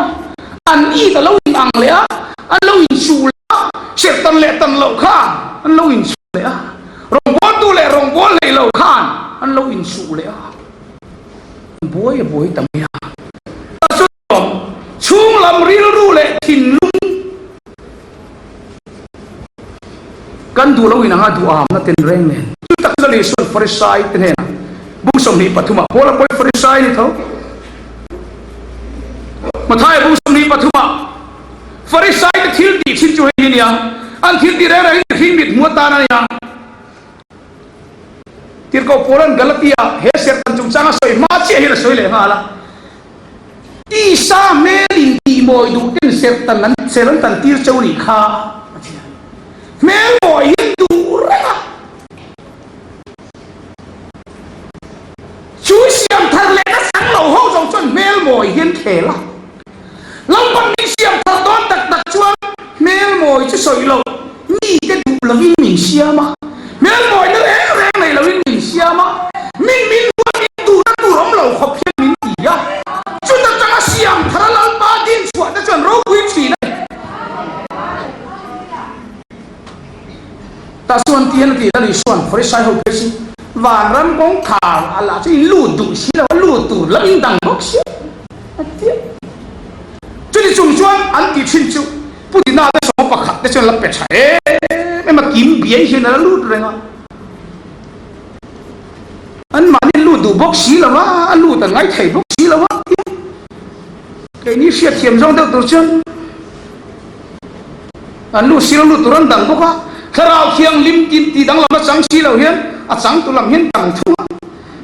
A: An it a lo inang leh a, an lo inchuh leh a, serh tan leh tan loh khan an lo inchuh leh a, rawngbawltu leh rawngbâwl neih loh khan an lo inchuh leh a. Buai a buai ta mai a. Chhunglam rilru leh thinlung kan duh lo inanga duhamna ten reng nen. Chu tak chu Isua'n Farisai te hnenah bung 23 ah Paula pawi Farisai ni tho. Mathaia bung 23 ah Farisai te thil tih thin chu hei hi nia, an thil tih reng reng hi mihring mit hmu atan a nia. Tirhkoh Paula'n Galatia he serhtan chungchanga sawi hma chiah hian a sawi leh nghal a. Tisa hmel in tih mawi duh ten serhtan an ser an tan tir cheu nih kha a ti a. Hmel mawi hi an duh reng a. Chu siam thar leh na chang lo ho zawng chuan hmel mawi hi an khel a. Lalpan min siam thar dawn tak tak chuan hmel mawi chu sawi lo, mite duh lovin min siam a. Hmel mawi na reng reng nei lovin min siam a, min min huat min duhna tur awm lo khawp hian min ti a. Chuta tanga siam thar a Lalpa din chhuah te chuan ropui thin a ni. Tah chuan ti hian a ti Lal Isua'n Farisai ho phei chu vanram kawngkhar a lah chu in lut duh si lo a, lut tur lam in dang bawk si a ti a. Chuti chung chuan an tih thin chu Pu Dina te sawma pakhat te chuan la pe tha em em a, kim biai hian a la lut reng a. An mahni lut duh bawk si lo a, a lut an ngai thei bawk si lo a tia keini hriatthiam zawng deuh tur chuan an lut si lo lut tur an dang bawk a. Thlarau Thianghlim tin tih danglam a chang si lo hian a changtu lam hian dang thung a.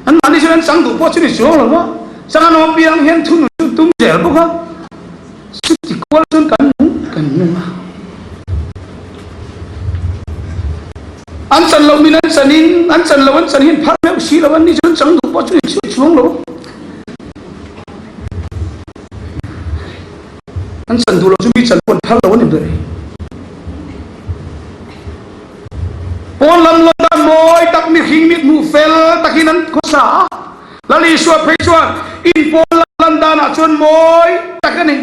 A: An mahni chuan an chang duh pawh chu ni chuang lo a, chang an awm apiang hian thunun chu an tum zel bawk a. Chuti kual chuan kan nung kan nung a. An chan loh min an chan in, an chan loh an chan hian phar meuh si lo an ni chuan chang duh pawh chu ni chuang lo. An chan duh lo chu mi chan pawh an phar lo a ni ber. Pawn lam lo dan mawi tak mihring mit hmuh fel takin an khawsa a. Lal Isua phei chuan in pawn lam lan danah chuan mawi tak a ni.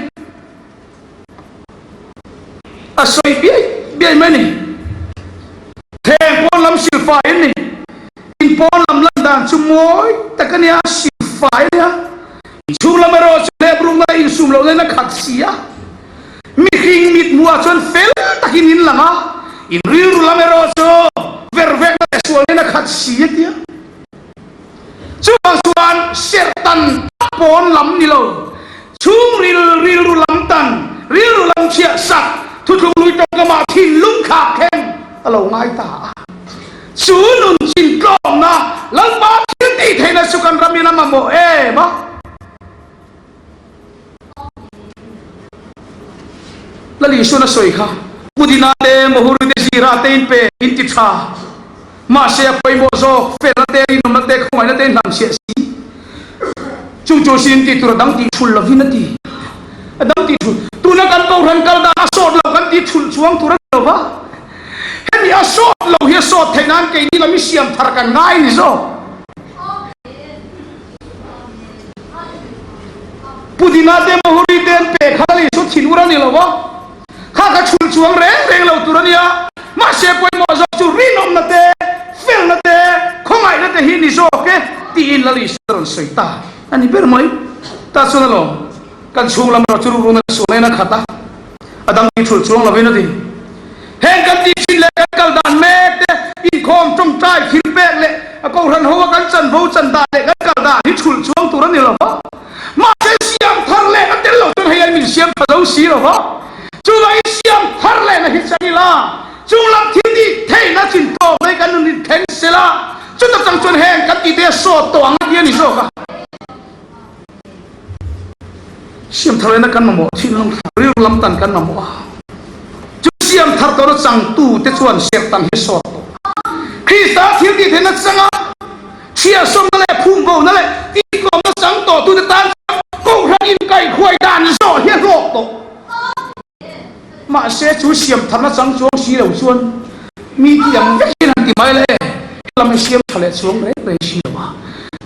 A: A sawi biai biai mai a ni. Theng pawn lam silfai a ni. In pawn lam lan dan chu mawi tak a ni a, silfai a ni a. In chhung lam erawh chu hlep rukna leh insum lohna in a khat si a. Mihring mit hmuhah chuan fel takin in lang a, in rilru lam erawh chu vervekna leh sualna in a khat si a ti a. Chuvang chuan serhtan tak pawn lam ni lo, chhungril rilru lam tan, rilru lam chhiah sak, thuthlung lui tawngkamah thinlung khak thleng a lo ngai ta a. Chu nun chin tlawmna Lalpa thil tih theihna chu kan ramin a mamawh em a. Lal Isuan a sawi kha, Pudina te, Mahuri te, Zira te in pe, in ti tha. Mahse a pawimawh zawk, felna te, rinawmna te, khawngaihna te in hlamchhiah si. Chung chu sin tih tur a dang tih thul lovin a ti. A dang tih thul. Tuna kan Kohhran kal dan a sawt lo kan tih thulh chuang tur a ni lo va. Hemi a sawt lo hi a sawt theih nan keini lam i siam thar kan ngai ni zawk. Pudina te Mahuri te an pe kha Lal Isua thinur a ni lo va. Kha ka chhul chuang reng reng lo tur a nia. Mahse pawimawh zawk chu rinawmna te, felna te, khawngaihna te hi ni zawk e tiin Lal Isua rawn sawi ta a ni ber mai. Tah chuan alawm kan chhung lam erawh chu rukruhna sualna in a khat a, a dang ti thulh chuang lovin a ti. Heng kan tih thin leh kan kal dan mek te, inkhawm tawngtai thil pek leh a kohhran ho a kan chanvo chan dan leh kan kal dan hi thulh chuang tur a ni lo va. Mahse siam thar leh a tel lo chuan hei an min siam tha zo si lo va. Chuvangin siam thar lehna hi chang ila, chung lam thil. ila, chuta chang chuan heng kan tih te a sawt tawh ang a ti a ni zawk a. Siam thar lehna kan mamawh thinlung thar rilru lam tan kan mamawh a. Chu siam thar tawhna changtu te chuan serhtan hi a sawt tawh. Krista thil tih theihna changa chhiahsawmna leh phumbo-na leh tihtlawmna chang tawhtute tan chuan Kohhran inkaihhruai dan zawh hi a hlawk tawh. Mahse chu siam tharna chang chuang si lo chuan mi ti ang vek hian han ti mai la e, helam hi siam tha leh chuang reng reng si lo a.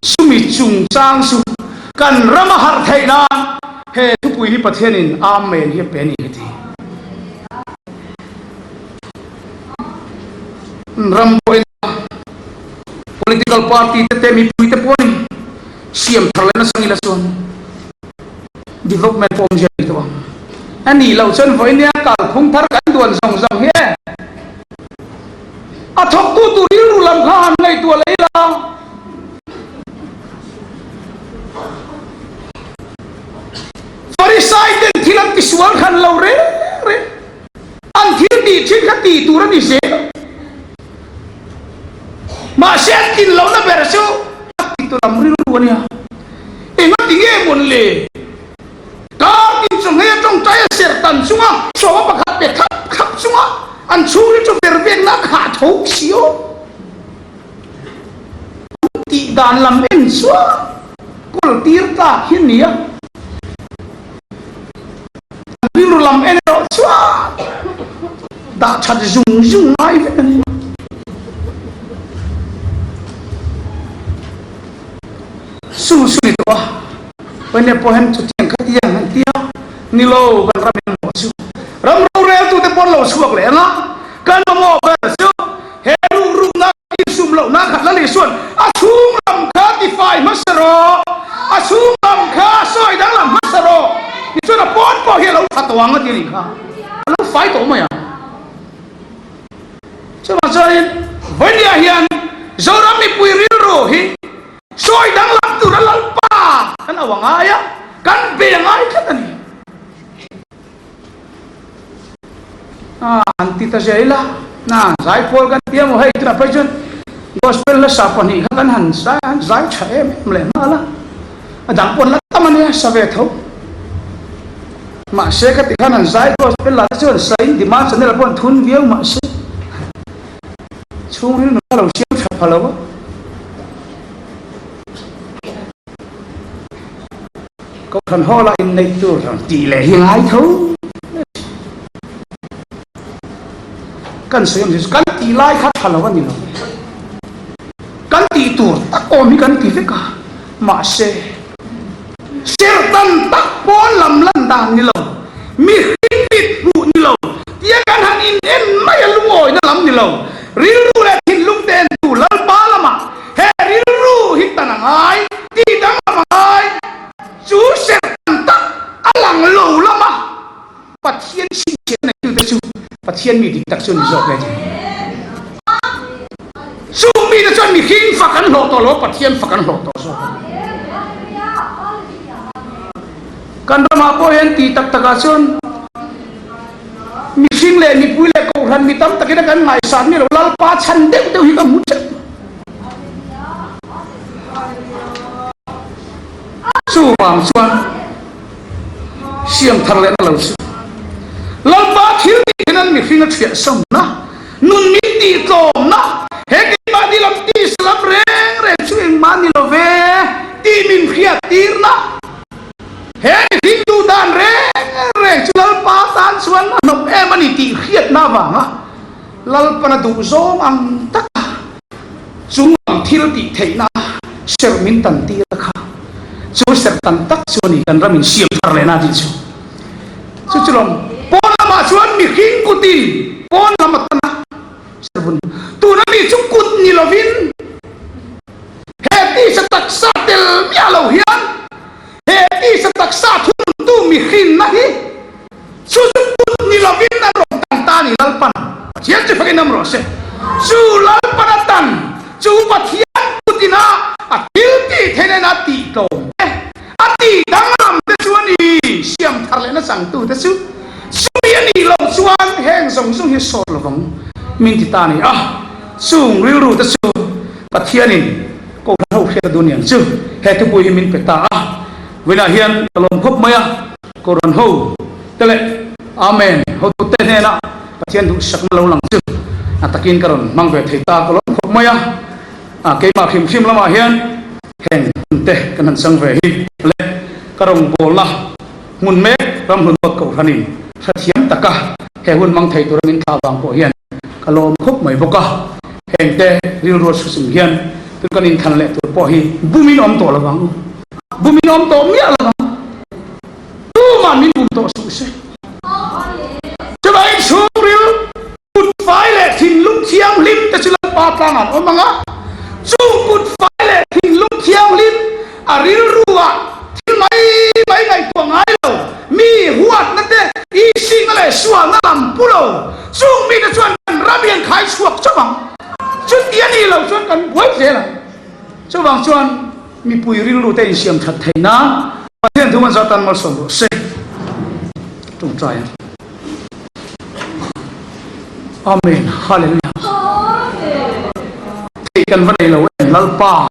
A: Chumi chungchang chu kan ram a harh theih nan he thupui hi Pathianin Amen hi a pe a ni ka ti. Ram pawhin political party te te mipui te pawhin siam thar leh nasa ngila chuan development pawh awmzia nei tawh ang. A nih loh chuan vawinia kalphung thar kan duan zawng zawng hi e. A thawktu tur rilru lam kha han ngaihtuah leh ila. Farisai ten thil an tisual hran lo reng reng. An thil tih thin kha tih tur a ni zel. Mahse an tlin lohna ber chu a titu lam rilru a nia. Engati nge mawn le? Kar tin chu hmei a tawngtai a ser tan chunga sawma pakhat pe khap khap chunga an chhungril chu ver vekna a khah tho si aw. An tih dan lam en chuan kawl tir tlak hi a ni a. An rilru lam en erawh chuan dah that zung zung ngai vek a ni. Su su ni tawh a, Pawine pawh hian chutiang khatiang an ti a, ni lo kan ram in mamawh chu ram roreltute pawn lo chhuak leh ang a, kan mamawh ber chu he ruhrukna Insum lohna khat la leh chuan a chhung lam kha tifai hmasa rawh, a chhung lam kha sawi danglam hmasa rawh tichuan a pawn pawh hi a lo tha tawh ang a ti a nih kha, a lo fai tawh mai ang. Chuvang chuanin vawinia hian Zoram mipui rilru hi sawi danglam tura Lalpa kan au a ngai a, kan be a ngai tlat a ni. An ti ta zel a, na zaipawl kan ti emaw hei tunah phei chuan gospel hla 2 kha kan han zai han zai tha em em leh nghal a, a dang pawn la tam a nia sa ve tho. Mahse ka ti khan han zai gospel lah te chuan sain demand channel pawh an thun viau mahse chhungril nuna lo siam tha pha lo a. Kohhran hall ah inneih tur tih leh hi ngai tho kan sawi awm kan tih lai kha tha lo a ni lo kan tih tur tak awm hi kan ti vek a mahse serhtan tak pawn lam lan dan ni lo mihring mit hmuh ni lo tia kan han in en mai a lungawina lam ni lo rilru leh thinlung te en tu Lalpa lamah He rilru hi tan a ngai, tih danglam a ngai. Chu serhtan tak a lang lo lama Pathian chhinchhiah neitute chu Pathian mi dik tak chu a ni zawk e. Chung mite chuan mihring fak an hlawh tawh lo, Pathian fak an hlawh tawh zawk a ni. Kan ramah pawh hian tih tak takah chuan Mihring leh mipui leh kohhran mi tam takin a kan ngaihsan mi lo Lalpa chhan deuh deuh hi ka hmu teuh. Chuvang chuan siam thar lehna lo chu Lalpa thil tih hian an mihring a thiah sawmna, nun min tih tlawmna, he keimahni lam tisa lam reng reng chu engmah ni lo ve tih min hriat tirna. He mihring duh dan reng reng chu Lalpa tan chuan a hnawp em a ni tih hriatna avanga Lalpana duh zawng ang taka chung lam thil tih theihna serh min tan tir a kha chu serh tan tak chu a ni kan ram insiam thar lehna tih chu. Chu chu lawm pawn lamah chuan mihring kutin pawn lam atana serh vun tuna mi chu kut ni lovin He tisa taksa tel miah lo hian he tisa taksa thununtu mihrinna hi chu chu kut ni lovin a rawn tan ta a ni Lalpan Pathian chu fakin awm rawh se. Chu Lalpan a tan chu Pathian kutina a thil tih theih nen a tih tlawm te a tih danglam te chu a ni siam thar leh na changtu te chu chumi a nih loh chuan heng zawng zawng hi sawt lovang min ti ta a ni a chung rilru te chu. Pathianin Kohhran ho hriat a duh niang chu he thupui hi min pe ta a. Vawiinah hian ka lawm khawp mai a, Kohhran ho te leh Amen hotute hnena Pathian duhsakna lo lang chu a takin ka rawn hmang ve thei ta ka lawm khawp mai a. Keimah hrim hrim lamah hian heng hun te kan han chang ve hi leh ka rawngbawlna hmun mek ramhlun North Kohhranin hrethiam taka he hun hmang thei tura min thlah vang pawh hian ka lawm khawp mai bawk a. Heng te rilru a chhusung hian tun kan inthlan leh tur pawh hi bumin awm tawh lovang u. Bumin awm tawh miah lovang. Tumah min bum tawh suh se. Chuvangin chhungril Kut fai leh thinlung thianghlim te chu Lalpa tlangah an awm ang a, chung kut fai leh thinlung thianghlim a rilruah thil mai mai ngaihtuah ngai lo, mi huatna te, isingna leh sualna lam pu lo, chung mite chuan kan ram hi an khai chhuak chauh ang. Chuti a nih loh chuan kan buai zel ang. Chuvang chuan mipui rilru te insiam that theih nan Pathian thu an zatan malsawm rawh se. Tawngtai ang. Amen Hallelujah Theih kan va nei lo em Lalpa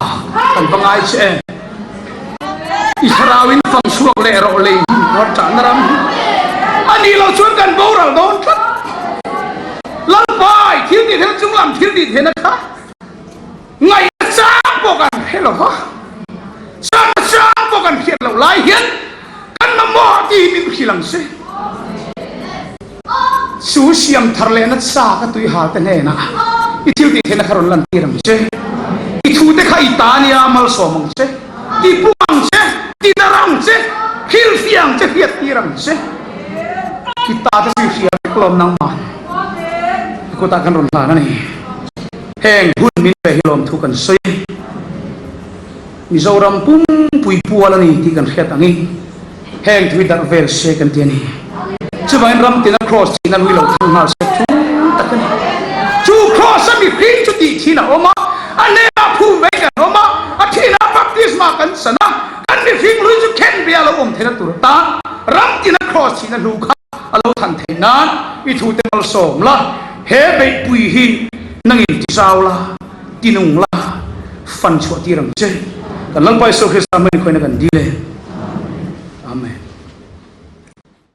A: kan va ngai che em I thlarau in fang chhuak leh rawh lei hun huat ṭahna ram hi a nih loh chuan kan boral dawn tlat Lalpa i thil tih theihna chung lam thil tih theihna kha Ngaihna chang pawh kan hre lo va, chakna chang pawh kan hriat loh lai hian kan mamawh tih hi min hrilh ang se. Chu siam thar lehna chak a tui hal te hnenah i thil tih theihna kha rawn lantir ang che. I thute kha i ta nia malsawm ang che, ti pung ang che, ti darh ang che, hrilhfiah ang che, hriattir ang che. I ta te chu i hria vek lawm nangmah i kutah kan rawn hlan a ni. Heng hun min pe hi lawmthu kan sawi a, Mizoram pumpui pual a ni tih kan hriat angin heng thu hi darh vel se kan ti a ni. Chuvangin ram tina Kraws thihna lui lo thang nghal se thu tak a ni. Chu Kraws a mihring chu tih thin a awm a, a hnenah phum vei kan awm a, a thinah baptisma kan chan a, kan mihring lui chu khen ve a lo awm theihna tur atan ram tina Kraws thihna hlu kha a lo than theih nan i thute malsawm la, he beihpui hi Nangin ti zau la, ti nung la, fan chhuah tir ang che. Kan Lalpa Isua Krista hmel inkhawihna kan dil e.